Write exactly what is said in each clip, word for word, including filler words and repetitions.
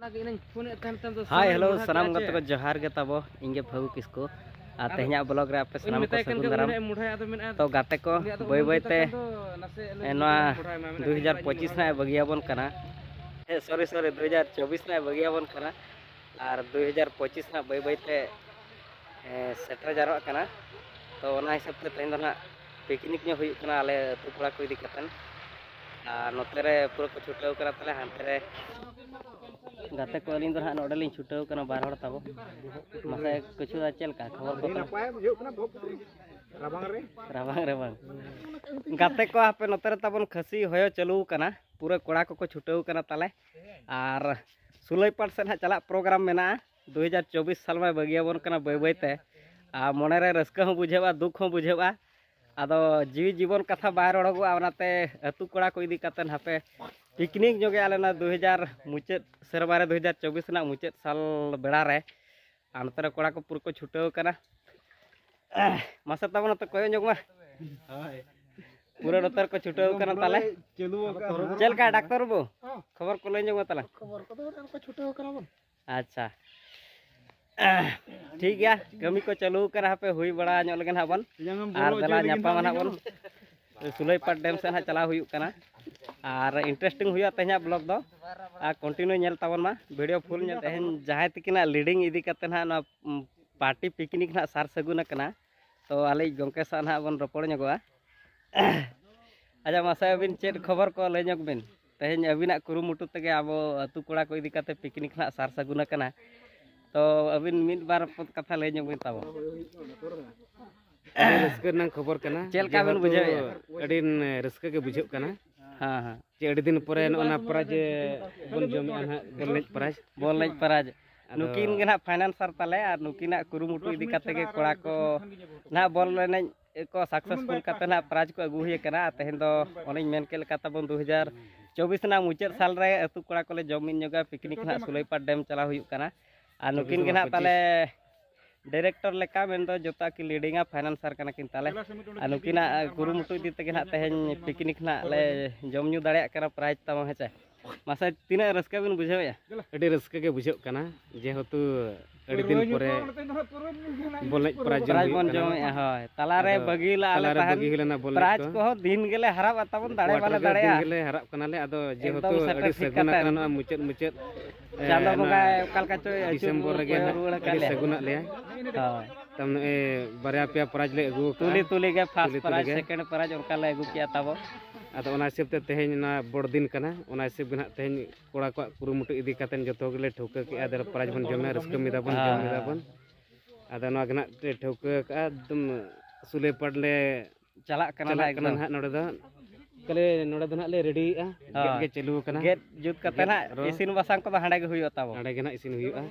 ᱦᱟᱭ, hello, ᱥᱟᱱᱟᱢ ᱜᱟᱛᱮ ᱠᱚ ᱡᱚᱦᱟᱨ ᱜᱮ ᱛᱟᱵᱚ᱾ ᱤᱧ ᱜᱮ ᱯᱷᱟᱹᱜᱩ ᱠᱤᱥᱠᱩ᱾ ᱟᱨ ᱛᱮᱦᱮᱧᱟᱜ ᱵᱞᱚᱜ ᱨᱮ ᱟᱯᱮ ᱥᱟᱱᱟᱢ ᱠᱚ ᱥᱟᱹᱜᱩᱱ ᱫᱟᱨᱟᱢ᱾ ᱛᱚ ᱜᱟᱛᱮ ᱠᱚ, ᱵᱟᱹᱭ ᱵᱟᱹᱭ ᱛᱮ ᱱᱚᱣᱟ ᱫᱩ ᱦᱟᱡᱟᱨ ᱯᱚᱸᱪᱤᱥ ᱨᱮᱱᱟᱜ ᱮ ᱵᱟᱹᱜᱤᱭᱟᱵᱚᱱ ᱠᱟᱱᱟ᱾ ᱥᱚᱨᱤ ᱥᱚᱨᱤ, ᱫᱩ ᱦᱟᱡᱟᱨ ᱪᱚᱵᱵᱤᱥ ᱨᱮᱱᱟᱜ ᱮ ᱵᱟᱹᱜᱤᱭᱟᱵᱚᱱ ᱠᱟᱱᱟ᱾ ᱟᱨ ᱫᱩ ᱦᱟᱡᱟᱨ ᱯᱚᱸᱪᱤᱥ ᱨᱮᱱᱟᱜ ᱵᱟᱹᱭ ᱵᱟᱹᱭ ᱛᱮ ᱥᱮᱴᱮᱨ ᱡᱟᱣᱨᱟᱜ ᱠᱟᱱᱟ᱾ ᱛᱚ ᱚᱱᱟ ᱦᱤᱥᱟᱹᱵ ᱛᱮ ᱛᱮᱦᱮᱧ ᱫᱚ ᱱᱟᱦᱟᱜ ᱯᱤᱠᱱᱤᱠ ᱧᱚᱜ ᱦᱩᱭᱩᱜ ᱠᱟᱱᱟ ᱟᱞᱮ ᱟᱹᱛᱩ ᱠᱚᱲᱟ ᱠᱚ ᱤᱫᱤ ᱠᱟᱛᱮᱫ᱾ ᱟᱨ ᱱᱚᱛᱮ ᱨᱮ ᱯᱩᱨᱟᱹ ᱠᱚ ᱪᱷᱩᱴᱟᱹᱣ ᱠᱟᱱᱟ ᱛᱟᱞᱮ ᱦᱟᱱᱛᱮ ᱨᱮ᱾ ᱜᱟᱛᱮ ᱠᱚ, ᱟᱹᱞᱤᱧ ᱫᱚ ᱱᱟᱦᱟᱜ ᱱᱚᱰᱮ ᱞᱤᱧ ᱪᱷᱩᱴᱟᱹᱣ ᱠᱟᱱᱟ ᱵᱟᱨ ᱦᱚᱲ ᱛᱟᱵᱚ᱾ ᱢᱟᱥᱮ ᱠᱤᱪᱷᱩ ᱪᱮᱫ ᱞᱮᱠᱟ ᱠᱷᱚᱵᱚᱨ ᱠᱚ ᱛᱟᱵᱚ? ᱨᱟᱵᱟᱝ ᱨᱮ᱾ ᱨᱟᱵᱟᱝ ᱨᱟᱵᱟᱝ᱾ ᱜᱟᱛᱮ ᱠᱚ, ᱦᱟᱯᱮ ᱱᱚᱛᱮ ᱨᱮ ᱛᱟᱵᱚᱱ ᱠᱷᱟᱹᱥᱤ ᱦᱚᱭᱚ ᱪᱟᱹᱞᱩ ᱟᱠᱟᱱᱟ᱾ ᱯᱩᱨᱟᱹ ᱠᱚᱲᱟ ᱠᱚᱠᱚ ᱪᱷᱩᱴᱟᱹᱣ ᱠᱟᱱᱟ ᱛᱟᱞᱮ᱾ ᱟᱨ ᱥᱩᱞᱟᱹᱭ ᱯᱟᱴ ᱥᱮᱫ ᱦᱟᱸᱜ ᱪᱟᱞᱟᱜ ᱯᱨᱳᱜᱨᱟᱢ ᱢᱮᱱᱟᱜᱼᱟ᱾ ᱫᱩ ᱦᱟᱡᱟᱨ ᱪᱚᱵᱵᱤᱥ ᱥᱟᱞ ᱢᱟᱭ ᱵᱟᱹᱜᱤᱭᱟᱵᱚᱱ ᱠᱟᱱᱟ ᱵᱟᱹᱭ ᱵᱟᱹᱭ ᱛᱮ᱾ ᱟᱨ ᱢᱚᱱᱮ ᱨᱮ ᱨᱟᱹᱥᱠᱟᱹ ᱦᱚᱸ ᱵᱩᱡᱷᱟᱹᱜᱼᱟ, ᱫᱩᱠ ᱦᱚᱸ ᱵᱩᱡᱷᱟᱹᱜᱼᱟ᱾ ᱟᱫᱚ ᱡᱤᱣᱤ ᱡᱤᱵᱚᱱ ᱠᱟᱛᱷᱟ ᱵᱟᱭ ᱨᱚᱲᱚᱜᱚᱜᱼᱟ, ᱚᱱᱟᱛᱮ ᱟᱹᱛᱩ ᱠᱚᱲᱟ ᱠᱚ ᱤᱫᱤ ᱠᱟᱛᱮᱫ ᱦᱟᱯᱮ ᱯᱤᱠᱱᱤᱠ ᱧᱚᱜᱮ ᱟᱞᱮ ᱚᱱᱟ ᱫᱩ ᱦᱟᱡᱟᱨ ᱢᱩᱪᱟᱹᱫ ᱥᱮᱨᱢᱟ ᱨᱮ, ᱫᱩ ᱦᱟᱡᱟᱨ ᱪᱚᱵᱵᱤᱥ ᱨᱮᱱᱟᱜ ᱢᱩᱪᱟᱹᱫ ᱥᱟᱞ ᱵᱮᱲᱟ ᱨᱮ᱾ ᱟᱨ ᱱᱚᱛᱮ ᱨᱮ ᱠᱚᱲᱟ ᱠᱚ ᱯᱩᱨᱟᱹ ᱠᱚ ᱪᱷᱩᱴᱟᱹᱣ ᱠᱟᱱᱟ᱾ ᱢᱟᱥᱮ ᱛᱟᱵᱚ ᱱᱚᱛᱮ ᱠᱚᱭᱚᱜ ᱧᱚᱜ ᱢᱟ᱾ ᱦᱳᱭ᱾ ᱯᱩᱨᱟᱹ ᱱᱚᱛᱮ ᱨᱮᱠᱚ ᱪᱷᱩᱴᱟᱹᱣ ᱠᱟᱱᱟ ᱛᱟᱞᱮ᱾ ᱪᱟᱹᱞᱩ ᱟᱠᱟᱫ ᱦᱚᱨᱚ᱾ ᱪᱮᱫ ᱞᱮᱠᱟ ᱰᱟᱠᱛᱚᱨ ᱵᱟᱹᱵᱩ? ᱦᱚᱸ᱾ ᱠᱷᱚᱵᱚᱨ ᱠᱚ ᱞᱟᱹᱭ ᱧᱚᱜ ᱢᱟ ᱛᱟᱞᱟᱝ᱾ ᱠᱷᱚᱵᱚᱨ ᱠᱚᱫᱚ ᱚᱱᱮ ᱚᱱᱠᱟ ᱪᱷᱩᱴᱟᱹᱣ ᱠᱟᱱᱟ ᱵᱚᱱ᱾ ᱟᱪᱪᱷᱟ᱾ ᱴᱷᱤᱠ ᱜᱮᱭᱟ, ᱠᱟᱹᱢᱤ ᱠᱚ ᱪᱟᱹᱞᱩ ᱠᱟᱱᱟ, ᱦᱟᱯᱮ ᱦᱩᱭ ᱵᱟᱲᱟ ᱧᱚᱜ ᱞᱮᱜᱮ ᱱᱟᱦᱟᱜ ᱵᱚᱱ᱾ ᱛᱮᱭᱟᱝ ᱮᱢ ᱟᱨ ᱵᱚᱞᱚ ᱫᱮᱞᱟ ᱦᱚᱪᱚᱭ ᱞᱟᱹᱜᱤᱫ ᱧᱟᱯᱟᱢ ᱱᱟᱦᱟᱜ ᱱᱟᱦᱟᱜ ᱵᱚᱱ᱾ ᱥᱩᱞᱟᱹᱭ ᱯᱟᱴ ᱰᱮᱢ ᱥᱮᱫ ᱦᱟᱸᱜ ᱪᱟᱞᱟᱣ ᱦᱩᱭᱩᱜ ᱠᱟᱱᱟ᱾ ᱟᱨ interesting ᱦᱩᱭᱩᱜᱼᱟ ᱛᱮᱦᱮᱧᱟᱜ ᱵᱞᱚᱜ ᱫᱚ᱾ ᱟᱨ continue ᱧᱮᱞ ᱛᱟᱵᱚᱱ ᱢᱟ, video full ᱧᱮᱞ᱾ ᱛᱮᱦᱮᱧ ᱡᱟᱦᱟᱸᱭ ᱛᱤᱠᱤᱱᱟᱜ leading ᱤᱫᱤ ᱠᱟᱛᱮ ᱱᱟᱦᱟᱜ ᱱᱚᱣᱟ, ᱩᱢ, party picnic ᱱᱟᱦᱟᱜ ᱥᱟᱨ ᱥᱟᱹᱜᱩᱱ ᱟᱠᱟᱱᱟ᱾ ᱛᱚ ᱟᱞᱮᱭᱤᱡ ᱜᱚᱢᱠᱮ ᱥᱟᱶ ᱱᱟᱦᱟᱜ ᱵᱚᱱ ᱨᱚᱯᱚᱲ ᱧᱚᱜᱚᱜᱼᱟ᱾ ᱟᱪᱪᱷᱟ, ᱢᱟᱥᱮ ᱟᱹᱵᱤᱱ ᱪᱮᱫ ᱠᱷᱚᱵᱚᱨ ᱠᱚ ᱞᱟᱹᱭ ᱧᱚᱜ ᱵᱤᱱ? ᱛᱮᱦᱮᱧ ᱟᱹᱵᱤᱱᱟᱜ ᱠᱩᱨᱩᱢᱩᱴᱩ ᱛᱮᱜᱮ ᱟᱵᱚ ᱟᱹᱛᱩ ᱠᱚᱲᱟ ᱠᱚ ᱤᱫᱤ ᱠᱟᱛᱮ picnic ᱱᱟᱦᱟᱜ ᱥᱟᱨ ᱥᱟᱹᱜᱩᱱ ᱟᱠᱟᱱᱟ᱾ ᱛᱚ ᱟᱹᱵᱤᱱ ᱢᱤᱫ ᱵᱟᱨ ᱯᱚᱫ ᱠᱟᱛᱷᱟ ᱞᱟᱹᱭ ᱧᱚᱜ ᱵᱤᱱ ᱛᱟᱵᱚ᱾ ᱟᱹᱰᱤ ᱨᱟᱹᱥᱠᱟᱹ ᱨᱮᱱᱟᱜ ᱠᱷᱚᱵᱚᱨ ᱠᱟᱱᱟ᱾ ᱪᱮᱫ ᱞᱮᱠᱟ ᱵᱤᱱ ᱡᱮᱦᱮᱛᱩ ᱵᱩᱡᱷᱟᱹᱣᱮᱫᱼᱟ? ᱟᱹᱰᱤ ᱨᱟᱹᱥᱠᱟᱹ ᱜᱮ ᱵᱩᱡᱷᱟᱹᱜ ᱠᱟᱱᱟ᱾ ᱦᱮᱸ, ᱦᱮᱸ᱾ ᱡᱮ ᱟᱹᱰᱤ ᱫᱤᱱ ᱯᱚᱨᱮ ᱱᱚᱜᱼᱚ ᱱᱟ prize ᱵᱚᱱ ᱡᱚᱢᱮᱜᱼᱟ ᱱᱟᱦᱟᱜ, ᱵᱚᱞ ᱮᱱᱮᱡ prize᱾ ᱵᱚᱞ ᱮᱱᱮᱡ prize᱾ ᱟᱫᱚ ᱱᱩᱠᱤᱱ ᱜᱮ ᱱᱟᱦᱟᱜ financer ᱛᱟᱞᱮ, ᱟᱨ ᱱᱩᱠᱤᱱᱟᱜ ᱠᱩᱨᱩᱢᱩᱴᱩ ᱤᱫᱤ ᱠᱟᱛᱮ ᱜᱮ ᱠᱚᱲᱟ ᱠᱚ ᱱᱟᱦᱟᱜ ᱵᱚᱞ ᱮᱱᱮᱡ ᱠᱚ successful ᱠᱟᱛᱮ ᱱᱟᱦᱟᱜ prize ᱠᱚ ᱟᱹᱜᱩ ᱦᱩᱭ ᱟᱠᱟᱱᱟ᱾ ᱟᱨ ᱛᱮᱦᱮᱧ ᱫᱚ ᱚᱱᱮᱧ ᱢᱮᱱ ᱠᱮᱫ ᱞᱮᱠᱟ ᱛᱟᱵᱚᱱ ᱫᱩ ᱦᱟᱡᱟᱨ ᱪᱚᱵᱵᱤᱥ ᱨᱮᱱᱟᱜ ᱢᱩᱪᱟᱹᱫ ᱥᱟᱞ ᱨᱮ ᱟᱹᱛᱩ ᱠᱚᱲᱟ ᱠᱚᱞᱮ ᱡᱚᱢ ᱢᱤᱫ ᱧᱚᱜᱟ, picnic ᱱᱟᱦᱟᱜ ᱥᱩᱞᱟᱹᱭᱯᱟᱲ dam ᱪᱟᱞᱟᱣ ᱦᱩᱭᱩᱜ ᱠᱟᱱᱟ᱾ ᱟᱨ ᱱᱩᱠᱤᱱ ᱜᱮ ᱱᱟᱦᱟᱜ ᱛᱟᱞᱮ director ᱞᱮᱠᱟ, ᱢᱮᱱᱫᱚ ᱡᱚᱛᱚᱣᱟᱜ ᱠᱤᱱ leadingᱟ, financer ᱠᱟᱱᱟ ᱠᱤᱱ ᱛᱟᱞᱮ᱾ ᱟᱨ ᱱᱩᱠᱤᱱᱟᱜ ᱠᱩᱨᱩᱢᱩᱴᱩ ᱤᱫᱤ ᱛᱮᱜᱮ ᱱᱟᱦᱟᱜ ᱛᱮᱦᱮᱧ picnic ᱱᱟᱦᱟᱜ ᱞᱮ ᱡᱚᱢ ᱧᱩ ᱫᱟᱲᱮᱭᱟᱜ ᱠᱟᱱᱟ prize ᱛᱟᱵᱚᱱ, ᱦᱮᱸ ᱪᱮ? ᱢᱟᱥᱮ, ᱛᱤᱱᱟᱹᱜ ᱨᱟᱹᱥᱠᱟᱹ ᱵᱤᱱ ᱵᱩᱡᱷᱟᱹᱣᱮᱫᱼᱟ? ᱟᱹᱰᱤ ᱨᱟᱹᱥᱠᱟᱹ ᱜᱮ ᱵᱩᱡᱷᱟᱹᱜ ᱠᱟᱱᱟ, ᱡᱮᱦᱮᱛᱩ ᱟᱹᱰᱤ ᱫᱤᱱ ᱯᱚᱨᱮ ᱵᱚᱞ ᱮᱱᱮᱡ ᱯᱨᱟᱭᱤᱡᱽ ᱮᱢ ᱯᱨᱟᱭᱤᱡᱽ ᱦᱩᱭᱩᱜ ᱵᱚᱱ ᱠᱟᱱᱟ᱾ ᱡᱚᱢᱮᱫᱼᱟ, ᱦᱳᱭ᱾ ᱛᱟᱞᱟᱨᱮ ᱟᱫᱚ ᱵᱟᱹᱜᱤ ᱞᱟᱜᱼᱟ ᱞᱮ ᱛᱟᱞᱟᱨᱮ ᱛᱟᱦᱮᱱ᱾ ᱵᱟᱹᱜᱤ ᱦᱩᱭ ᱞᱮᱱᱟ ᱵᱚᱞ ᱮᱱᱮᱡ ᱯᱨᱟᱭᱤᱡᱽ ᱠᱚ᱾ ᱠᱚᱦᱚᱸ ᱫᱤᱱ ᱜᱮᱞᱮ ᱦᱟᱨᱟᱜ ᱛᱟᱵᱚᱱ, ᱫᱟᱲᱮ ᱠᱩᱣᱟᱴᱟᱨ ᱵᱟᱞᱮ ᱨᱮ ᱫᱤᱱ ᱫᱟᱲᱮᱭᱟᱜᱼᱟ᱾ ᱜᱮᱞᱮ ᱦᱟᱨᱟᱜ ᱠᱟᱱᱟᱞᱮ᱾ ᱟᱫᱚ ᱮᱠᱫᱚᱢ ᱡᱮᱦᱮᱛᱩ ᱥᱮᱴᱮᱨ ᱟᱹᱰᱤ ᱴᱷᱤᱠ ᱥᱟᱹᱜᱩᱱ ᱠᱟᱛᱷᱟ᱾ ᱟᱠᱟᱱᱟ ᱱᱚᱣᱟ ᱢᱩᱪᱟᱹᱫ ᱢᱩᱪᱟᱹᱫ, ᱮ, ᱪᱟᱸᱫᱚ ᱱᱚᱣᱟ ᱵᱚᱸᱜᱟᱭ ᱚᱠᱟ ᱞᱮᱠᱟ ᱪᱚᱭ ᱟᱹᱪᱩᱨ ᱰᱤᱥᱮᱢᱵᱚᱨ ᱨᱮᱜᱮ ᱠᱚᱭᱚᱜ ᱱᱟᱦᱟᱜ ᱨᱩᱣᱟᱹᱲ ᱟᱠᱟᱫ ᱟᱹᱰᱤ ᱞᱮᱭᱟ᱾ ᱥᱟᱹᱜᱩᱱᱟᱜ ᱞᱮᱭᱟ᱾ ᱦᱳᱭ᱾ ᱛᱟᱢ ᱱᱚᱜᱼᱚᱭ ᱵᱟᱨᱭᱟ ᱯᱮᱭᱟ ᱯᱨᱟᱭᱤᱡᱽ ᱞᱮ ᱟᱹᱜᱩ ᱟᱠᱟᱫᱼᱟ᱾ ᱛᱩᱞᱤ ᱛᱩᱞᱤ ᱜᱮ ᱯᱷᱟᱥᱴ ᱛᱩᱞᱤ ᱛᱩᱞᱤ ᱯᱨᱟᱭᱤᱡᱽ, ᱜᱮ᱾ ᱥᱮᱠᱮᱱᱰ ᱯᱨᱟᱭᱤᱡᱽ ᱚᱱᱠᱟ ᱞᱮ ᱟᱹᱜᱩ ᱠᱮᱜᱼᱟ ᱛᱟᱵᱚ᱾ ᱟᱫᱚ ᱚᱱᱟ ᱦᱤᱥᱟᱹᱵ ᱛᱮ ᱛᱮᱦᱮᱧ ᱱᱚᱣᱟ ᱵᱚᱲ ᱫᱤᱱ ᱠᱟᱱᱟ, ᱚᱱᱟ ᱦᱤᱥᱟᱹᱵ ᱜᱮ ᱱᱟᱦᱟᱜ ᱛᱮᱦᱮᱧ ᱠᱚᱲᱟ ᱠᱚᱣᱟᱜ ᱠᱩᱨᱩᱢᱩᱴᱩ ᱤᱫᱤ ᱠᱟᱛᱮ ᱡᱚᱛᱚ ᱜᱮᱞᱮ ᱴᱷᱟᱹᱣᱠᱟᱹ ᱠᱮᱜᱼᱟ, ᱫᱮᱞᱟ ᱯᱨᱟᱭᱤᱡᱽ ᱵᱚᱱ ᱡᱚᱢᱟ, ᱨᱟᱹᱥᱠᱟᱹ ᱢᱮᱫᱟ ᱵᱚᱱ, ᱦᱮᱸ, ᱡᱚᱢ ᱢᱮᱫᱟ ᱦᱮᱸ᱾ ᱵᱚᱱ᱾ ᱟᱫᱚ ᱱᱚᱣᱟ ᱜᱮ ᱱᱟᱦᱟᱜ ᱞᱮ ᱴᱷᱟᱹᱣᱠᱟᱹ ᱟᱠᱟᱫᱼᱟ, ᱮᱠᱫᱚᱢ ᱥᱩᱞᱟᱹᱭ ᱯᱟᱴ ᱞᱮ ᱪᱟᱞᱟᱜ ᱠᱟᱱᱟ ᱪᱟᱞᱟᱜ ᱱᱟᱦᱟᱜ ᱠᱟᱱᱟ ᱮᱠᱫᱚᱢ᱾ ᱱᱟᱦᱟᱜ ᱱᱚᱰᱮ ᱫᱚ᱾ ᱠᱷᱟᱹᱞᱤ ᱱᱚᱰᱮ ᱫᱚ ᱱᱟᱦᱟᱜ ᱞᱮ ᱨᱮᱰᱤᱭᱮᱫᱼᱟ, ᱜᱮᱫ ᱦᱳᱭ᱾ ᱜᱮ ᱪᱟᱹᱞᱩ ᱟᱠᱟᱱᱟ᱾ ᱜᱮᱫ ᱡᱩᱛ ᱠᱟᱛᱮ ᱜᱮᱫ ᱱᱟᱦᱟᱜ ᱨᱚ-, ᱤᱥᱤᱱ ᱵᱟᱥᱟᱝ ᱠᱚᱫᱚ ᱦᱟᱸᱰᱮ ᱜᱮ ᱦᱩᱭᱩᱜᱼᱟ ᱛᱟᱵᱚ᱾ ᱦᱟᱸᱰᱮ ᱜᱮ ᱱᱟᱦᱟᱜ ᱤᱥᱤᱱ ᱦᱩᱭᱩᱜᱼᱟ᱾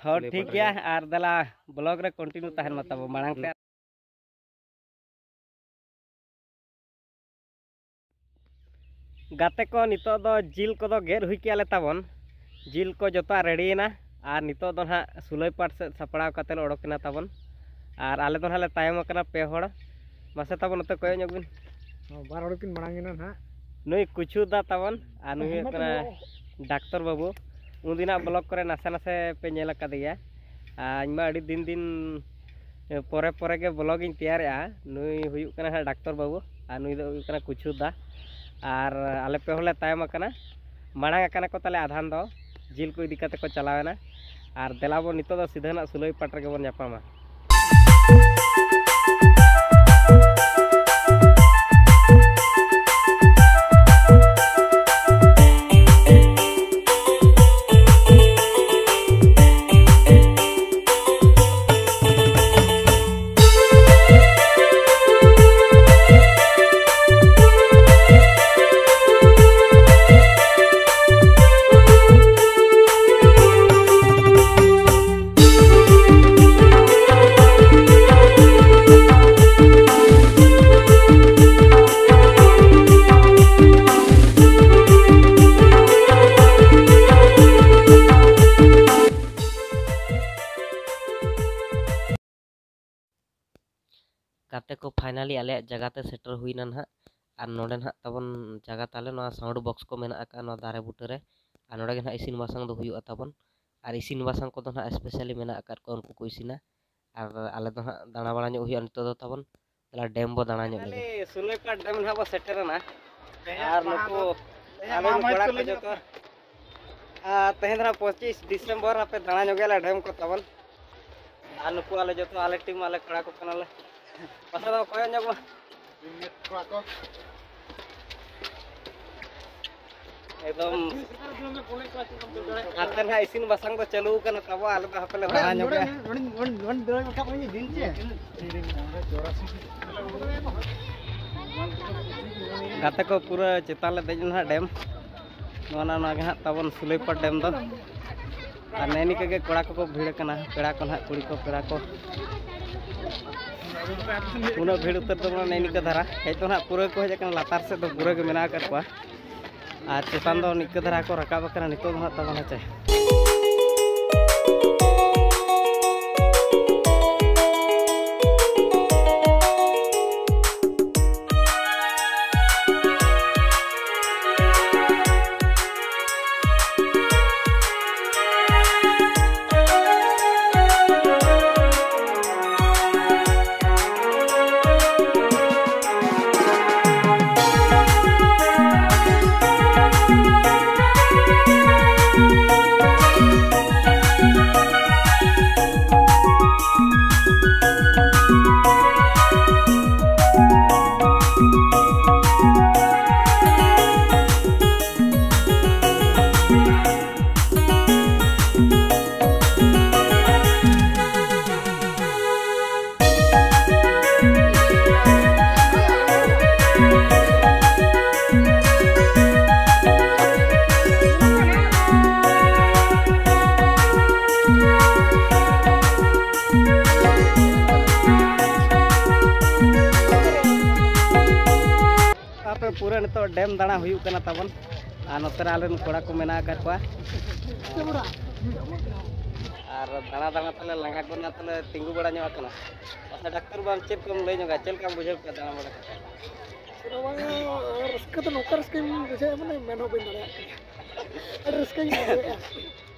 ᱦᱚᱸ, ᱥᱩᱞᱟᱹᱭ ᱴᱷᱤᱠ ᱯᱟᱴ ᱨᱮ᱾ ᱜᱮᱭᱟ, ᱟᱨ ᱫᱮᱞᱟ ᱵᱞᱚᱜ ᱨᱮ ᱠᱚᱱᱴᱤᱱᱤᱭᱩ ᱛᱟᱦᱮᱱ ᱢᱟ ᱛᱟᱵᱚ ᱢᱟᱲᱟᱝ ᱛᱮ᱾ ᱜᱟᱛᱮ ᱠᱚ, ᱱᱤᱛᱚᱜ ᱫᱚ ᱡᱤᱞ ᱠᱚᱫᱚ ᱜᱮᱫ ᱦᱩᱭ ᱠᱮᱜᱼᱟ ᱞᱮ ᱛᱟᱵᱚᱱ᱾ ᱡᱤᱞ ᱠᱚ ᱡᱚᱛᱚᱣᱟᱜ ᱨᱮᱰᱤᱭᱮᱱᱟ, ᱟᱨ ᱱᱤᱛᱚᱜ ᱫᱚ ᱱᱟᱦᱟᱜ ᱥᱩᱞᱟᱹᱭ ᱯᱟᱴ ᱥᱮᱫ ᱥᱟᱯᱲᱟᱣ ᱠᱟᱛᱮ ᱞᱮ ᱚᱰᱚᱠ ᱮᱱᱟ ᱛᱟᱵᱚᱱ᱾ ᱟᱨ ᱟᱞᱮ ᱫᱚ ᱱᱟᱦᱟᱜ ᱞᱮ ᱛᱟᱭᱚᱢ ᱟᱠᱟᱱᱟ ᱯᱮ ᱦᱚᱲ᱾ ᱢᱟᱥᱮ ᱛᱟᱵᱚᱱ ᱱᱚᱛᱮ ᱠᱚᱭᱚᱜ ᱧᱚᱜ ᱵᱤᱱ᱾ ᱦᱚᱸ, ᱵᱟᱨ ᱦᱚᱲ ᱠᱤᱱ ᱢᱟᱲᱟᱝ ᱮᱱᱟ ᱱᱟᱦᱟᱜ᱾ ᱱᱩᱭ ᱠᱩᱪᱷᱩ ᱫᱟ ᱛᱟᱵᱚᱱ, ᱟᱨ ᱱᱩᱭ ᱦᱩᱭᱩᱜ ᱠᱟᱱᱟ ᱰᱟᱠᱛᱚᱨ ᱵᱟᱹᱵᱩ᱾ ᱩᱱᱫᱤᱱᱟᱜ ᱵᱞᱚᱜ ᱠᱚᱨᱮ ᱱᱟᱥᱮ ᱱᱟᱥᱮ ᱯᱮ ᱧᱮᱞ ᱟᱠᱟᱫᱮᱭᱟ᱾ ᱟᱨ ᱤᱧ ᱢᱟ ᱟᱹᱰᱤ ᱫᱤᱱ ᱫᱤᱱ ᱯᱚᱨᱮ ᱯᱚᱨᱮ ᱜᱮ ᱵᱞᱚᱜ ᱤᱧ ᱛᱮᱭᱟᱨᱮᱜᱼᱟ᱾ ᱱᱩᱭ ᱦᱩᱭᱩᱜ ᱠᱟᱱᱟ ᱦᱟᱸᱜ ᱰᱟᱠᱛᱚᱨ ᱵᱟᱹᱵᱩ, ᱟᱨ ᱱᱩᱭ ᱫᱚ ᱦᱩᱭᱩᱜ ᱠᱟᱱᱟ ᱠᱩᱪᱷᱩ ᱫᱟ᱾ ᱟᱨ ᱟᱞᱮ ᱯᱮ ᱦᱚᱲ ᱞᱮ ᱛᱟᱭᱚᱢ ᱟᱠᱟᱱᱟ᱾ ᱢᱟᱲᱟᱝ ᱟᱠᱟᱱᱟ ᱠᱚ ᱛᱟᱞᱮ ᱟᱫᱷᱟᱱ ᱫᱚ, ᱡᱤᱞ ᱠᱚ ᱤᱫᱤ ᱠᱟᱛᱮ ᱠᱚ ᱪᱟᱞᱟᱣ ᱮᱱᱟ᱾ ᱟᱨ ᱫᱮᱞᱟ ᱵᱚᱱ ᱱᱤᱛᱚᱜ ᱫᱚ ᱥᱤᱫᱷᱟᱹ ᱱᱟᱜ ᱥᱩᱞᱟᱹᱭ ᱯᱟᱴ ᱨᱮᱜᱮ ᱵᱚᱱ ᱧᱟᱯᱟᱢᱟ᱾ ᱜᱟᱛᱮ ᱠᱚ, finally ᱟᱞᱮᱭᱟᱜ ᱡᱟᱭᱜᱟ ᱛᱮ ᱥᱮᱴᱮᱨ ᱦᱩᱭᱱᱟ ᱱᱟᱦᱟᱜ᱾ ᱟᱨ ᱱᱚᱰᱮ ᱱᱟᱦᱟᱜ ᱛᱟᱵᱚᱱ ᱡᱟᱭᱜᱟ ᱛᱟᱞᱮ, ᱱᱚᱣᱟ ᱥᱟᱣᱩᱱᱰ ᱵᱚᱠᱥ ᱠᱚ ᱢᱮᱱᱟᱜ ᱟᱠᱟᱫ ᱱᱚᱣᱟ ᱫᱟᱨᱮ ᱵᱩᱴᱟᱹ ᱨᱮ᱾ ᱟᱨ ᱱᱚᱰᱮ ᱜᱮ ᱱᱟᱦᱟᱜ ᱤᱥᱤᱱ ᱵᱟᱥᱟᱝ ᱫᱚ ᱦᱩᱭᱩᱜᱼᱟ ᱛᱟᱵᱚᱱ᱾ ᱟᱨ ᱤᱥᱤᱱ ᱵᱟᱥᱟᱝ ᱠᱚᱫᱚ ᱱᱟᱦᱟᱜ ᱥᱯᱮᱥᱟᱞᱤ ᱢᱮᱱᱟᱜ ᱟᱠᱟᱫ ᱠᱚᱣᱟ, ᱩᱱᱠᱩ ᱠᱚ ᱤᱥᱤᱱᱟ᱾ ᱟᱨ ᱟᱞᱮ ᱫᱚ ᱱᱟᱦᱟᱜ ᱫᱟᱬᱟ ᱵᱟᱲᱟ ᱧᱚᱜ ᱦᱩᱭᱩᱜᱼᱟ ᱱᱤᱛᱚᱜ ᱫᱚ ᱛᱟᱵᱚᱱ᱾ ᱛᱟᱦᱞᱮ ᱰᱮᱢ ᱵᱚ ᱫᱟᱬᱟ ᱧᱚᱜ ᱞᱮᱜᱮ᱾ ᱥᱩᱞᱟᱹᱭᱯᱟᱲ ᱰᱮᱢ ᱱᱟᱦᱟᱜ ᱵᱚ ᱥᱮᱴᱮᱨᱮᱱᱟ᱾ ᱟᱨ ᱱᱩᱠᱩ ᱟᱞᱮ ᱱᱩᱠᱩ ᱠᱚᱲᱟ ᱠᱚ ᱡᱚᱛᱚ, ᱟᱨ ᱛᱮᱦᱮᱧ ᱫᱚ ᱱᱟᱦᱟᱜ ᱯᱚᱸᱪᱤᱥ ᱰᱤᱥᱮᱢᱵᱚᱨ, ᱟᱯᱮ ᱫᱟᱬᱟ ᱧᱚᱜ ᱜᱮᱭᱟᱞᱮ ᱰᱮᱢ ᱠᱚ ᱛᱟᱵᱚᱱ᱾ ᱟᱨ ᱱᱩᱠᱩ ᱟᱞᱮ ᱡᱚᱛᱚ, ᱟᱞᱮ ᱴᱤᱢ, ᱟᱞᱮ ᱠᱚᱲᱟ ᱠᱚ ᱠᱟᱱᱟᱞᱮ᱾ ᱯᱟᱥᱮ ᱫᱚ ᱠᱚᱭᱚᱜ ᱧᱚᱜ ᱢᱟ᱾ ᱠᱚᱲᱟ ᱠᱚ᱾ ᱮᱠᱫᱚᱢ ᱦᱟᱱᱛᱮ ᱱᱟᱦᱟᱜ ᱤᱥᱤᱱ ᱵᱟᱥᱟᱝ ᱫᱚ ᱪᱟᱹᱞᱩ ᱟᱠᱟᱱᱟ ᱛᱟᱵᱚ, ᱟᱞᱮ ᱫᱚ ᱦᱟᱯᱮ ᱞᱮ ᱫᱟᱬᱟ ᱧᱚᱜᱟ᱾ ᱜᱟᱛᱮ ᱠᱚ, ᱯᱩᱨᱟᱹ ᱪᱮᱛᱟᱱ ᱞᱮ ᱫᱮᱡ ᱮᱱᱟ ᱱᱟᱦᱟᱜ ᱰᱮᱢ᱾ ᱱᱚᱣᱟ ᱱᱟ-, ᱱᱚᱣᱟ ᱜᱮ ᱦᱟᱸᱜ ᱛᱟᱵᱚᱱ ᱥᱩᱞᱟᱹᱭᱯᱟᱲ ᱰᱮᱢ ᱫᱚ᱾ ᱟᱨ ᱱᱮᱜᱼᱮ ᱱᱤᱝᱠᱟᱹ ᱜᱮ ᱠᱚᱲᱟ ᱠᱚᱠᱚ ᱵᱷᱤᱲ ᱟᱠᱟᱱᱟ, ᱯᱮᱲᱟ ᱠᱚ ᱱᱟᱦᱟᱜ, ᱠᱩᱲᱤ ᱠᱚ, ᱯᱮᱲᱟ ᱠᱚ᱾ ᱩᱱᱟᱹᱜ ᱵᱷᱤᱲ ᱩᱛᱟᱹᱨ ᱫᱚ ᱵᱟᱝ, ᱱᱮᱜᱼᱮ ᱱᱤᱝᱠᱟᱹ ᱫᱷᱟᱨᱟ᱾ ᱦᱮᱡ ᱫᱚ ᱱᱟᱦᱟᱜ ᱯᱩᱨᱟᱹ ᱠᱚ ᱦᱮᱡ ᱟᱠᱟᱱᱟ, ᱞᱟᱛᱟᱨ ᱥᱮᱫ ᱫᱚ ᱯᱩᱨᱟᱹ ᱜᱮ ᱢᱮᱱᱟᱜ ᱟᱠᱟᱫ ᱠᱚᱣᱟ᱾ ᱟᱨ ᱪᱮᱛᱟᱱ ᱫᱚ ᱱᱤᱝᱠᱟᱹ ᱫᱷᱟᱨᱟ ᱠᱚ ᱨᱟᱠᱟᱵ ᱟᱠᱟᱱᱟ ᱱᱤᱛᱚᱜ ᱫᱚ ᱱᱟᱦᱟᱜ ᱛᱟᱵᱚᱱ, ᱦᱮᱸ ᱪᱮ᱾ ᱟᱯᱮ ᱯᱩᱨᱟᱹ ᱱᱤᱛᱚᱜ ᱰᱮᱢ ᱫᱟᱬᱟ ᱦᱩᱭᱩᱜ ᱠᱟᱱᱟ ᱛᱟᱵᱚᱱ᱾ ᱟᱨ ᱱᱚᱛᱮ ᱨᱮ ᱟᱞᱮᱨᱮᱱ ᱠᱚᱲᱟ ᱠᱚ ᱢᱮᱱᱟᱜ ᱟᱠᱟᱫ ᱠᱚᱣᱟ᱾ ᱟᱨ ᱫᱟᱬᱟ ᱫᱟᱬᱟ ᱛᱮᱞᱮ ᱞᱟᱸᱜᱟ ᱜᱚᱫ ᱮᱱᱟ, ᱛᱮᱞᱮ ᱛᱤᱸᱜᱩ ᱵᱟᱲᱟ ᱧᱚᱜ ᱟᱠᱟᱱᱟ᱾ ᱟᱪᱪᱷᱟ ᱰᱟᱠᱛᱟᱨ ᱵᱟᱵᱩ, ᱪᱮᱫ ᱠᱚᱢ ᱞᱟᱹᱭ ᱧᱚᱜᱟ, ᱪᱮᱫ ᱞᱮᱠᱟᱢ ᱵᱩᱡᱷᱟᱹᱣ ᱠᱮᱫᱟ ᱫᱟᱬᱟ ᱵᱟᱲᱟ ᱠᱟᱛᱮ? ᱵᱟᱝ, ᱨᱟᱹᱥᱠᱟᱹ ᱫᱚ ᱱᱚᱝᱠᱟ ᱨᱟᱹᱥᱠᱟᱹᱧ ᱵᱩᱡᱷᱟᱹᱣᱮᱫᱼᱟ, ᱢᱟᱱᱮ ᱢᱮᱱ ᱦᱚᱸ ᱵᱟᱹᱧ ᱫᱟᱲᱮᱭᱟᱜ ᱠᱟᱱᱟ᱾ ᱟᱹᱰᱤ ᱨᱟᱹᱥᱠᱟᱹᱧ ᱵᱩᱡᱷᱟᱹᱣᱮᱫᱼᱟ᱾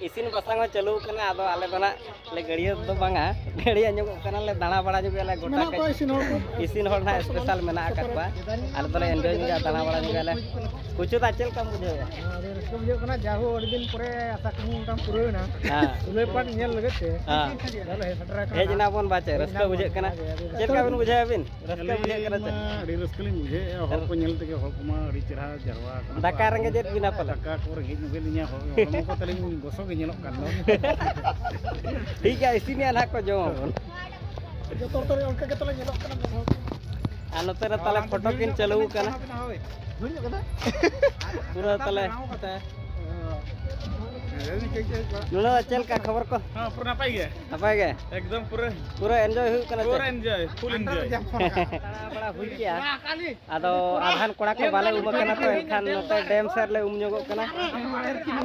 ᱤᱥᱤᱱ ᱵᱟᱥᱟᱝ ᱦᱚᱸ ᱪᱟᱹᱞᱩ ᱟᱠᱟᱱᱟ᱾ ᱟᱫᱚ ᱟᱞᱮ ᱫᱚ ᱱᱟᱜ ᱞᱮ ᱜᱟᱹᱲᱭᱟᱹ ᱫᱚ ᱵᱟᱝᱟ, ᱜᱟᱹᱲᱭᱟᱹ ᱧᱚᱜᱚᱜ ᱠᱟᱱᱟᱞᱮ, ᱫᱟᱬᱟ ᱵᱟᱲᱟ ᱧᱚᱜᱚᱜᱼᱟᱞᱮ ᱜᱚᱴᱟ ᱢᱮᱱᱟᱜ ᱠᱟᱹᱡ᱾ ᱠᱚᱣᱟ ᱤᱥᱤᱱ ᱦᱚᱲ ᱠᱚ᱾ ᱤᱥᱤᱱ ᱦᱚᱲ ᱱᱟᱜ ᱥᱯᱮᱥᱟᱞ ᱢᱮᱱᱟᱜ ᱟᱠᱟᱫ ᱠᱚᱣᱟ᱾ ᱟᱞᱮ ᱫᱚᱞᱮ ᱮᱱᱡᱚᱭ ᱧᱚᱜᱟ, ᱫᱟᱬᱟ ᱵᱟᱲᱟ ᱧᱚᱜᱟᱞᱮ᱾ ᱠᱩᱪᱩ ᱫᱟ, ᱪᱮᱫ ᱞᱮᱠᱟᱢ ᱵᱩᱡᱷᱟᱹᱣᱮᱫᱼᱟ? ᱟᱹᱰᱤ ᱨᱟᱹᱥᱠᱟᱹ ᱵᱩᱡᱷᱟᱹᱜ ᱠᱟᱱᱟ, ᱡᱟ ᱦᱳ ᱟᱹᱰᱤ ᱫᱤᱱ ᱯᱚᱨᱮ ᱟᱥᱟ ᱠᱩᱠᱢᱩ ᱢᱤᱫᱴᱟᱝ ᱯᱩᱨᱟᱹᱣ ᱮᱱᱟ᱾ ᱦᱮᱸ᱾ ᱥᱩᱞᱟᱹᱭ ᱯᱟᱴ ᱧᱮᱞ ᱞᱟᱹᱜᱤᱫ ᱛᱮ᱾ ᱦᱮᱸ᱾ ᱟᱫᱚ ᱦᱮᱡ ᱥᱮᱴᱮᱨ ᱟᱠᱟᱱᱟ᱾ ᱦᱮᱡ ᱮᱱᱟ ᱵᱚᱱ ᱵᱟᱪᱮ, ᱨᱟᱹᱥᱠᱟᱹ ᱵᱩᱡᱷᱟᱹᱜ ᱠᱟᱱᱟ᱾ ᱟᱹᱰᱤ ᱪᱮᱫ ᱞᱮᱠᱟ ᱵᱤᱱ ᱵᱩᱡᱷᱟᱹᱣᱮᱫᱼᱟ ᱵᱤᱱ? ᱨᱟᱹᱥᱠᱟᱹ ᱟᱹᱞᱤᱧ ᱵᱩᱡᱷᱟᱹᱣᱮᱫᱼᱟ, ᱢᱟ ᱟᱹᱰᱤ ᱨᱟᱹᱥᱠᱟᱹ ᱞᱤᱧ ᱵᱩᱡᱷᱟᱹᱣᱮᱫᱼᱟ, ᱦᱚᱲ ᱠᱚ ᱧᱮᱞ ᱛᱮᱜᱮ, ᱦᱚᱲ ᱠᱚᱢᱟ ᱟᱹᱰᱤ ᱪᱮᱦᱨᱟ ᱡᱟᱨᱣᱟ ᱟᱠᱟᱱᱟ ᱠᱚ᱾ ᱫᱟᱠᱟ ᱨᱮᱸᱜᱮᱡ ᱮᱫ ᱵᱤᱱᱟ ᱯᱟᱞᱮ? ᱫᱟᱠᱟ ᱠᱚ ᱨᱮᱸᱜᱮᱡ ᱧᱚᱜ ᱞᱤᱧᱟ, ᱦᱚᱲ ᱦᱚᱲᱢᱚ ᱠᱚ ᱛᱟᱹᱞᱤᱧ ᱜᱚᱥᱚ ᱜᱮ ᱧᱮᱞᱚᱜ ᱠᱟᱱ ᱫᱚ᱾ ᱴᱷᱤᱠ ᱜᱮᱭᱟ, ᱤᱥᱤᱱᱮᱜᱼᱟ ᱱᱟᱦᱟᱜ ᱠᱚ, ᱡᱚᱢ ᱟᱵᱚᱱ᱾ ᱡᱚᱛᱚ ᱦᱚᱲ ᱛᱟᱹᱞᱤᱧ ᱚᱱᱠᱟ ᱜᱮ ᱛᱟᱞᱮ ᱧᱮᱞᱚᱜ ᱠᱟᱱᱟ ᱢᱮᱫ ᱦᱚᱲ ᱠᱚ᱾ ᱟᱨ ᱱᱚᱛᱮ ᱨᱮ ᱛᱟᱞᱮ ᱯᱷᱳᱴᱳ ᱠᱤᱱ ᱪᱟᱹᱞᱩ ᱟᱠᱟᱱᱟ᱾ ᱯᱩᱨᱟᱹ ᱛᱟᱞᱮ ᱱᱚᱰᱮ ᱫᱚ ᱪᱮᱫ ᱞᱮᱠᱟ ᱠᱷᱚᱵᱚᱨ ᱠᱚ? ᱦᱮᱸ, ᱯᱩᱨᱟᱹ ᱱᱟᱯᱟᱭ ᱜᱮ᱾ ᱱᱟᱯᱟᱭ ᱜᱮ? ᱮᱠᱫᱚᱢ ᱯᱩᱨᱟᱹ᱾ ᱯᱩᱨᱟᱹ ᱮᱱᱡᱚᱭ ᱦᱩᱭᱩᱜ ᱠᱟᱱᱟ ᱪᱮ? ᱯᱩᱨᱟᱹ ᱮᱱᱡᱚᱭ, ᱯᱷᱩᱞ ᱮᱱᱡᱚᱭ᱾ ᱫᱟᱬᱟ ᱵᱟᱲᱟ ᱦᱩᱭ ᱠᱮᱜᱼᱟ᱾ ᱟᱫᱚ ᱟᱫᱷᱟᱱ ᱠᱚᱲᱟ ᱠᱚ ᱵᱟᱞᱮ ᱩᱢ ᱟᱠᱟᱱᱟ ᱛᱚ, ᱮᱱᱠᱷᱟᱱ ᱱᱚᱛᱮ ᱰᱮᱢ ᱥᱮᱫ ᱞᱮ ᱩᱢ ᱧᱚᱜᱚᱜ ᱠᱟᱱᱟ᱾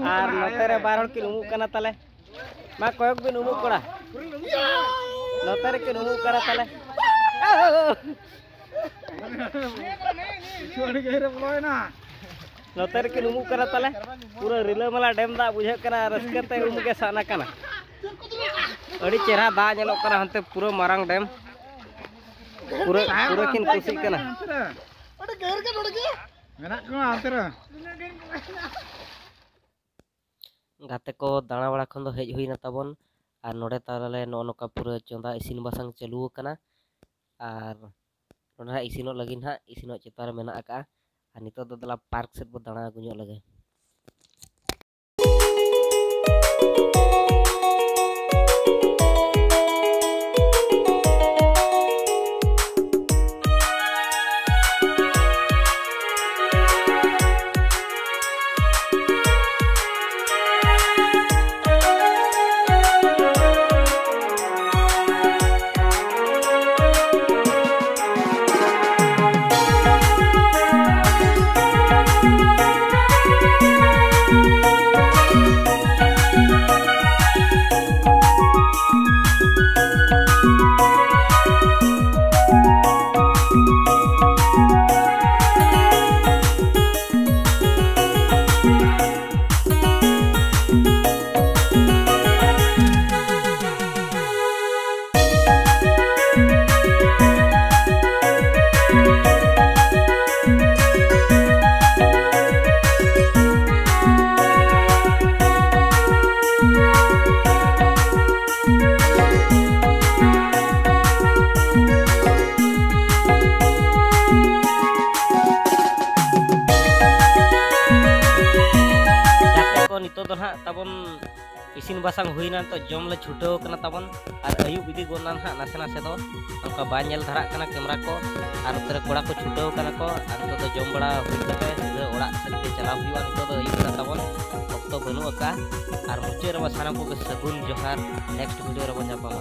ᱟᱨ ᱱᱚᱛᱮ ᱨᱮ ᱵᱟᱨ ᱦᱚᱲ ᱠᱤᱱ ᱩᱢᱩᱜ ᱠᱟᱱᱟ ᱛᱟᱞᱮ᱾ ᱢᱟ ᱠᱚᱭᱚᱜ ᱵᱤᱱ ᱩᱢᱩᱜ ᱠᱚᱲᱟ᱾ ᱱᱚᱛᱮ ᱨᱮᱠᱤᱱ ᱩᱢᱩᱜ ᱠᱟᱱᱟ ᱛᱟᱞᱮ᱾ ᱟᱹᱰᱤ ᱜᱟᱹᱦᱤᱨ ᱨᱮ ᱵᱚᱞᱚᱭᱮᱱᱟ᱾ ᱱᱚᱛᱮ ᱨᱮᱠᱤᱱ ᱩᱢᱩᱜ ᱠᱟᱱᱟ ᱛᱟᱞᱮ᱾ ᱯᱩᱨᱟᱹ ᱨᱤᱞᱟᱹᱢᱟᱞᱟ ᱰᱮᱢ ᱫᱟᱜ ᱵᱩᱡᱷᱟᱹᱜ ᱠᱟᱱᱟ, ᱨᱟᱹᱥᱠᱟᱹ ᱛᱮ ᱩᱢ ᱜᱮ ᱥᱟᱱᱟ ᱠᱟᱱᱟ᱾ ᱟᱹᱰᱤ ᱪᱮᱦᱨᱟ ᱫᱟᱜ ᱧᱮᱞᱚᱜ ᱠᱟᱱᱟ ᱦᱟᱱᱛᱮ ᱯᱩᱨᱟᱹ ᱢᱟᱨᱟᱝ ᱰᱮᱢ᱾ ᱯᱩᱨᱟᱹ, ᱯᱩᱨᱟᱹ ᱠᱤᱱ ᱠᱩᱥᱤᱜ ᱠᱟᱱᱟ᱾ ᱟᱹᱰᱤ ᱜᱟᱹᱦᱤᱨ ᱜᱮ ᱱᱚᱰᱮ ᱜᱮ᱾ ᱢᱮᱱᱟᱜ ᱠᱚᱣᱟ ᱦᱟᱱᱛᱮ ᱨᱮ᱾ ᱜᱟᱛᱮ ᱠᱚ, ᱫᱟᱬᱟ ᱵᱟᱲᱟ ᱠᱷᱚᱱ ᱫᱚ ᱦᱮᱡ ᱦᱩᱭᱱᱟ ᱛᱟᱵᱚᱱ᱾ ᱟᱨ ᱱᱚᱰᱮ ᱛᱟᱞᱮ ᱱᱚᱜᱼᱚ ᱱᱚᱝᱠᱟ ᱯᱩᱨᱟᱹ ᱪᱚᱸᱫᱟ ᱤᱥᱤᱱ ᱵᱟᱥᱟᱝ ᱪᱟᱹᱞᱩ ᱟᱠᱟᱱᱟ᱾ ᱟᱨ ᱱᱚᱰᱮ ᱦᱟᱸᱜ ᱤᱥᱤᱱᱚᱜ ᱞᱟᱹᱜᱤᱫ ᱦᱟᱸᱜ, ᱤᱥᱤᱱᱚᱜ ᱪᱮᱛᱟᱱ ᱨᱮ ᱢᱮᱱᱟᱜ ᱟᱠᱟᱜᱼᱟ᱾ ᱟᱨ ᱱᱤᱛᱚᱜ ᱫᱚ ᱫᱮᱞᱟ ᱯᱟᱨᱠ ᱥᱮᱫ ᱵᱚ ᱫᱟᱬᱟ ᱟᱹᱜᱩ ᱧᱚᱜ ᱞᱮᱜᱮ᱾ ᱦᱟᱸᱜ ᱛᱟᱵᱚᱱ ᱤᱥᱤᱱ ᱵᱟᱥᱟᱝ ᱦᱩᱭᱱᱟ, ᱱᱤᱛᱚᱜ ᱡᱚᱢ ᱞᱮ ᱪᱷᱩᱴᱟᱹᱣ ᱠᱟᱱᱟ ᱛᱟᱵᱚᱱ᱾ ᱟᱨ ᱟᱹᱭᱩᱵ ᱤᱫᱤ ᱜᱚᱫ ᱱᱟ ᱱᱟᱦᱟᱜ ᱱᱟᱥᱮ ᱱᱟᱥᱮ ᱫᱚ, ᱚᱱᱠᱟ ᱵᱟᱭ ᱧᱮᱞ ᱫᱷᱟᱨᱟᱜ ᱠᱟᱱᱟ ᱠᱮᱢᱮᱨᱟ ᱠᱚ᱾ ᱟᱨ ᱱᱚᱛᱮ ᱨᱮ ᱠᱚᱲᱟ ᱠᱚ ᱪᱷᱩᱴᱟᱹᱣ ᱠᱟᱱᱟ ᱠᱚ᱾ ᱟᱨ ᱱᱤᱛᱚᱜ ᱫᱚ ᱡᱚᱢ ᱵᱟᱲᱟ ᱦᱩᱭ ᱠᱟᱛᱮ ᱥᱤᱫᱷᱟᱹ ᱚᱲᱟᱜ ᱥᱮᱫ ᱜᱮ ᱪᱟᱞᱟᱣ ᱦᱩᱭᱩᱜᱼᱟ᱾ ᱱᱤᱛᱚᱜ ᱫᱚ ᱟᱹᱭᱩᱵ ᱠᱟᱱᱟ ᱛᱟᱵᱚᱱ, ᱚᱠᱛᱚ ᱵᱟᱹᱱᱩᱜ ᱟᱠᱟᱫᱼᱟ᱾ ᱟᱨ ᱢᱩᱪᱟᱹᱫ ᱨᱮᱢᱟ ᱥᱟᱱᱟᱢ ᱠᱚᱜᱮ ᱥᱟᱹᱜᱩᱱ ᱡᱚᱦᱟᱨ, next video ᱨᱮᱵᱚᱱ ᱧᱟᱯᱟᱢᱟ᱾